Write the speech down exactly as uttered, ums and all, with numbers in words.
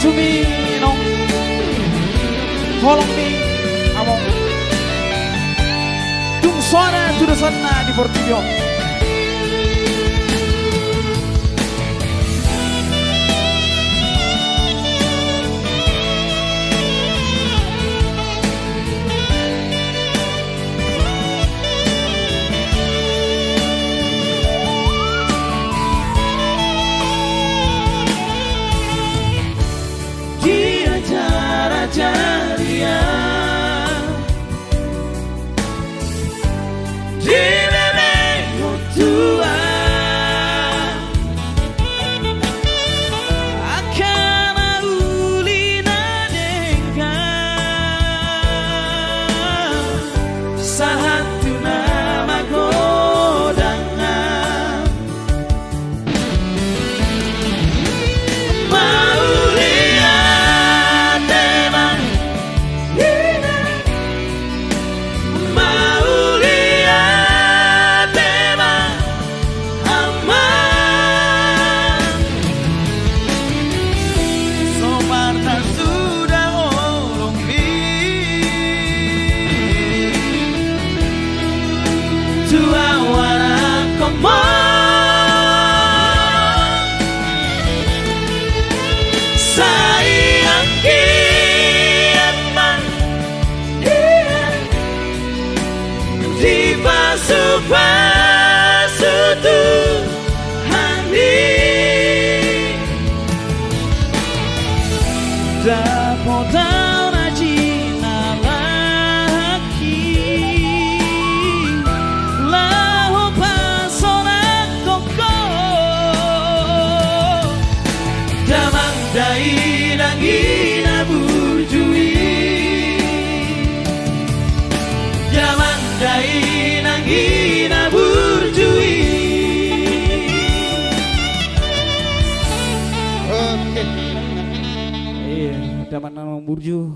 Tuminong holong ni among. Dung soada tu dasana di portibi on. Diajar-ajari au, dilehon Ho Tuhan, angka na uli na denggan, sahat tu na magodang. Mauliate ma, mauliate ma, Amang. So martanda suda holong tu au anak Ho ma. Sai anggiat ma dipasupasu Tuhan i. Dapotan na jinalahi laho pasonanghon Ho. Damang dainang i na burju i. Damang dainang i na burju i. Oke. Iya, damang na burju.